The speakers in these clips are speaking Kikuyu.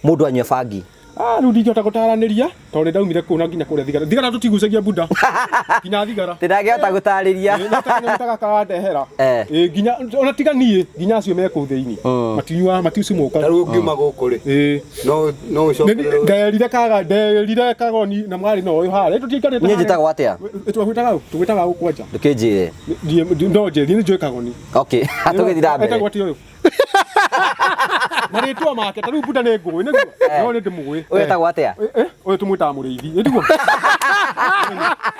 Mũndũ anyue bangi. Ah, rĩu ndingĩhota gũtaranĩria tondũ nĩ ndaumire kũu na nginya kũrĩa thigara. Thigara tũtigucagia buda. Nginya thigara. Ndĩrangĩhota gũtarĩria. Ĩ, no ta kanyamũ ta gaka wandehera. Eh. Ĩ, nginya ona tiga niĩ nginya acio me kũu thĩinĩ. Matinyuaga matiucumũkaga. Ta rĩu ũngiuma gũkũ rĩ, Ĩ. no ũcokererwo. Nderire kaga nderire kagoni na mwarĩ na ũyũ harĩa. Tũtiaikarĩte Niĩ njĩtagwo atĩa? Tũgwĩtaga ũ? Tũgwĩtaga ũ kwanja? Ndũkĩnjĩre. No njĩrie nĩ njũĩ kagoni. Okay, tũgĩthiĩ na mbere. Etagwo atĩa ũyũ? Marĩtwa make ta rĩu buda nĩ ngũĩ nĩguo? No nĩ ndĩmũĩ. Ũyũ etagwo atĩa? Eh, ũyũ tũmwĩtaga mũrĩithi ĩtiguo?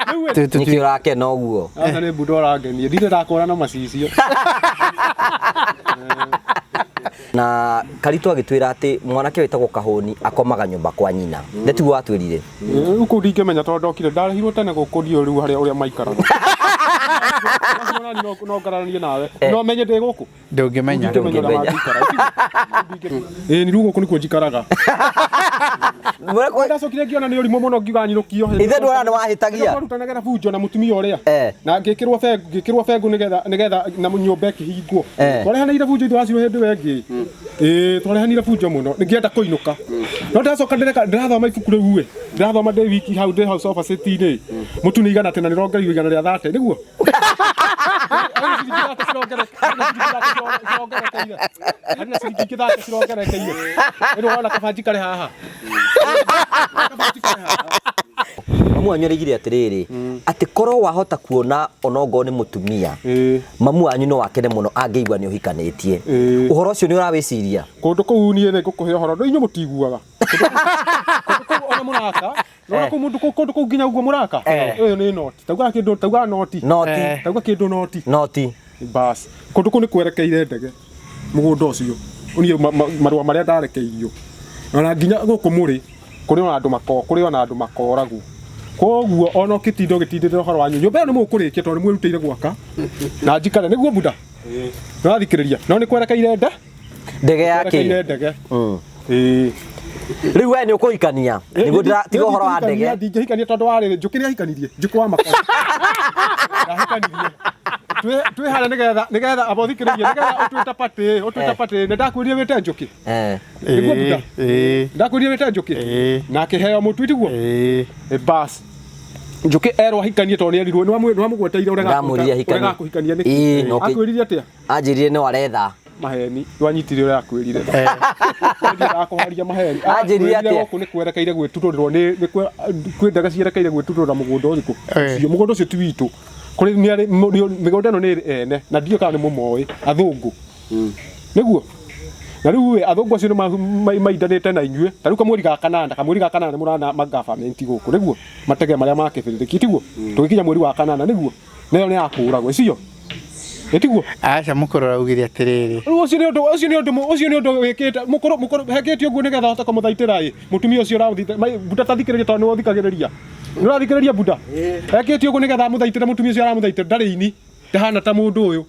Rĩu ĩ, Nĩkĩ ũrakena ũguo? aca nĩ buda ũrangenia ndirĩ ndakora na macicio. Na Karitũ agĩtwĩra atĩ mwanake wĩtagwo Kahũni akomaga nyũmba kwa nyina. Nĩ tiguo watwĩrire? Rĩu kũu ndingĩmenya tondũ ndokire ndarehirwo tene gũkũ ndiũĩ rĩu harĩa ũrĩa maikaraga. No ngararanie nawe. No menye ndĩ gũkũ. Ndũngĩmenya. Ndingĩmenya ũrĩa mangĩikara. Ĩĩ nĩ rĩu gũkũ nĩkuo njikaraga. Ndacokire ngĩona nĩ ũrimũ mũno ngiuga nyinũkio. Ithe ndwona nĩ wahĩtagia. Twarutanagĩra bunjo na mũtumia ũrĩa. Eh. Na ngĩkĩrwo bengu, ngĩkĩrwo bengu nĩgetha nĩgetha na nyũmba ĩkĩhingwo. Eh. Twarehanĩire bunjo ithu wacio hĩndĩ ĩyo ĩngĩ. Ĩĩ twarehanire bunjo mũno. Ngĩenda kũinũka. No ndacoka ndĩreka ndĩrathoma ibuku rĩu ĩ. Ndĩrathoma ndĩ wiki hau ndĩ hau sofa set-inĩ. Mũtu nĩ igana tena nĩrongereirwo 130 nĩguo? Harĩ na ciringi ingĩ thate cirongerekeire. Rĩu wona kabanji karĩ haha. Kabanji karĩ haha. Mamu wanyu araigire atĩrĩrĩ, atĩ korwo wahota kuona onokorwo nĩ mũtumia, Ĩĩ. mamu wanyu no akene mũno angĩigua nĩ ũhikanĩtie. Ĩĩ. Ũhoro ũcio nĩ ũrawĩciria? Kũndũ kũu niĩ nĩ ngũkũhe ũhoro, inyuĩ mũtiguaga. Kũndũ kũu ona mũraka, nona kũu mũndũ kũndũ kũu nginya ũguo mũraka. Ũyũ nĩ noti. Taugaga kĩndũ, taugaga noti. Noti. Tauga kĩndũ noti. Noti. Bas. Kũndũ kũu nĩ kwerekeire ndege. Mũgũnda ũcio. Niĩ marũa marĩa ndarekeirio. Ona nginya gũkũ mũrĩ, kũrĩ ona andũ mako, kũrĩ ona andũ makoragwo. Koguo ona ũkĩtinda ũgĩtindĩrĩra ũhoro wa nyũmba ĩyo nĩ mũkũrĩkia tondũ nĩ mwĩrutĩire gwaka. Na njikare nĩguo buda. Nĩwathikĩrĩria. No nĩ kwerekeire nde? Ndege ya Kwerekeire kĩ? ndege. Ĩĩ. Rĩu we nĩ ũkũhikania. Nĩguo ndĩra tiga ũhoro wa ndege. Ndingĩhikania tondũ wa rĩrĩ njũkĩ nĩahikanirie. Njũkĩ wa makoro. Ndahikanirie. Twĩ harĩa nĩgetha nĩgetha aba ũthikĩrĩrie nĩgetha ũtwĩte party ũtwĩte party nĩ ndakwĩrire wĩte njũkĩ. Eh. Nĩguo buda. Ĩĩ. Ndakwĩrire wĩte njũkĩ. Ĩĩ. Na akĩheo mũtu tiguo. Ĩĩ. Bas. Njũkĩ erwo ahikanie tondũ nĩerirwo nĩwamũgweteire ũrĩa Ndamwĩrire ahikanie. gakũhikania nĩkĩ. Ĩĩ, no kĩ- Akwĩrire atĩa? Anjĩrire no aretha. Maheni wanyitire ũrĩa akwĩrire. Ndakũharia maheni. Anjĩrire Akwĩrire atĩa? gũkũ nĩ kwerekeire gwĩtutũrĩrwo nĩ nĩ kwĩ ndege cierekeire gwĩtutũrĩra mũgũnda ũrĩkũ. Eh. Ũcio mũgũnda ũcio ti witũ. Kũrĩ nĩ arĩ mĩgũnda ĩno nĩ ĩrĩ ene na ndiũĩ kana nĩ mũmoĩ athũngũ. Nĩguo? Na rĩu ĩ athũngũ acio nĩ maindanĩte na inyuĩ. Ta rĩu kamweri ga kanana, kamweri ga kanana nĩ mũrana ma government gũkũ nĩguo? Matege marĩa ma kĩbĩrĩrĩki tiguo? Tũgĩkinya mweri wa kanana nĩguo? Nayo nĩ ya kũragwo ĩcio. Ĩtiguo? Aca mũkũrũ araugire atĩrĩrĩ. Rĩu ũcio nĩ ũndũ ũcio nĩ ũndũ ũcio nĩ ũndũ wĩkĩte mũkũrũ mũkũrũ hekĩte ũguo nĩgetha ahote kũmũthaitĩra ĩ mũtumia ũcio ũrathite buda tathikĩrĩria tondũ nĩwe ũthikagĩrĩria. Nĩ ũrathikĩrĩria buda? Hekĩte ũguo nĩgetha amũthaitĩre mũtumia ũcio aramũthaitĩra ndarĩ ini ndahana ta mũndũ ũyũ.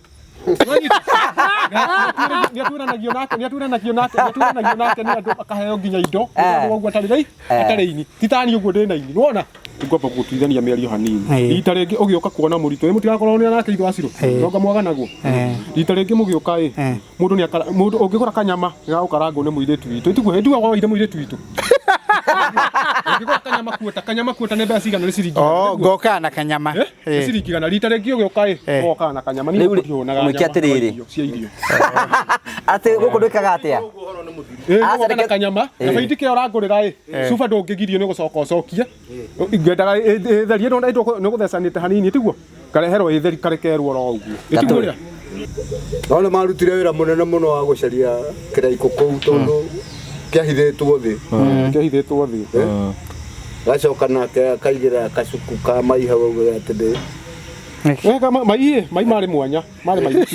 Nĩatuĩranagio nake nĩatuĩranagio nake nĩatuĩranagio nake nĩ andũ akaheo nginya indo nĩ ũguo atarĩ rĩ atarĩ ini ti tani ũguo ndĩ na ini nĩwona ngwamba gũtuithania mĩario hanini Ĩĩ. rita rĩngĩ ũgĩũka kuona mũritũ ĩ mũtigakorwo nĩ nake itho acirũ Ĩĩ. nonga mwaganagwo Ĩĩ. rita rĩngĩ mũgĩũka ĩ Ĩĩ. mũndũ nĩ akara mũndũ ũngĩgũra kanyama gagũkarangwo nĩ mũirĩtu witũ ĩtiguo ĩtiguo woire mũirĩtu witũ ũngĩgũra kanyama kuota nĩ mbeca cigana nĩ ciringi igana, Oh, nĩguo? ngokaga na kanyama. Eh? Nĩ Ĩĩ. ciringi igana rita rĩngĩ ũgĩũka ĩ Ĩĩ. ũgokaga na kanyama niĩ Rĩu rĩ, ndionaga mwĩke nyama atĩrĩrĩ. irio cia irio Atĩ gũkũ ndwĩkaga atĩa? Ĩĩ, Aca, ũgoka na reke- kanyama na Ĩĩ. baindi kĩo ũrangũrĩra ĩ cuba ndũngĩgirio nĩ gũcoka ũcokie ngwendaga ĩtherie nĩ gũthecanĩte hanini tiguo kareherwo ĩtheri karekerwo oro ũguo ĩtiguo Gatũrĩ. ũrĩa No nĩ marutire wĩra mũnene mũno wa gũcaria kĩraikũ kũu tondũ kĩahithĩtwo thĩ. kĩahithĩtwo thĩ Gacoka nake akaigĩra kacuku ka mai hau augaga atĩ ndĩ Wega mai ĩ, mai marĩ mwanya marĩ mai harĩa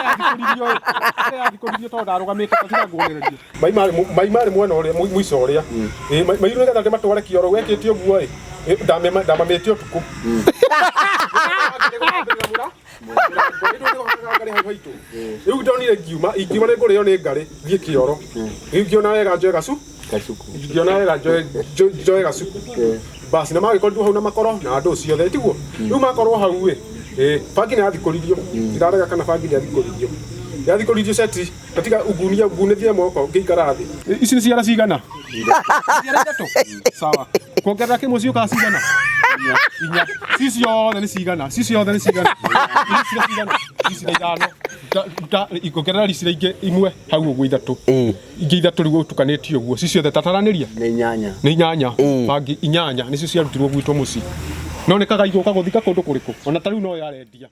yathikũririo ĩ, harĩa yathikũririo tondũ ndarũgamĩte tiga nguonererie mai marĩ mai marĩ mwena ũrĩa mũico ũrĩa Ĩ, mai nĩgetha ndĩmatware kĩoro wekĩte ũguo ĩ ĩ, ndamamĩte ũtukũ Rĩu ndonire ngiuma ingiuma nĩ ngũrĩo nĩ ngarĩ thiĩ kĩoro rĩu ngĩona wega njoe gacu kacuku. ngĩona wega njoe gacuku basi na magĩkorirwo hau na makoro na andũ ciothe tiguo rĩu makorwo hau ĩ ĩ bangi nĩ yathikũririo ndirarega kana bangi nĩ yathikũririo Yathi kå seti gatiga ungunia ngunithie moko ngĩikara thĩ. Ici nĩ ciara cigana? Ciara ithatũ. Sawa. Kuongerera kĩmwe ciũkaga cigana? Inya. Ci ciothe nĩ cigana? Ci ciothe nĩ cigana? Ici nĩ cigana? Ici nĩ ithano. Kuongerera ricira ingĩ imwe hau ũguo ithatũ. Ĩĩ. Ingĩ ithatũ rĩu ũtukanĩtie ũguo. Ci ciothe tataranĩria? Nĩ inyanya. Nĩ inyanya. Ĩĩ. Bangi inyanya nĩcio ciarutirwo gwitũ mũciĩ. No nĩ kagai gũka gũthika kũndũ kũrĩkũ? Ona ta rĩu no yarendia.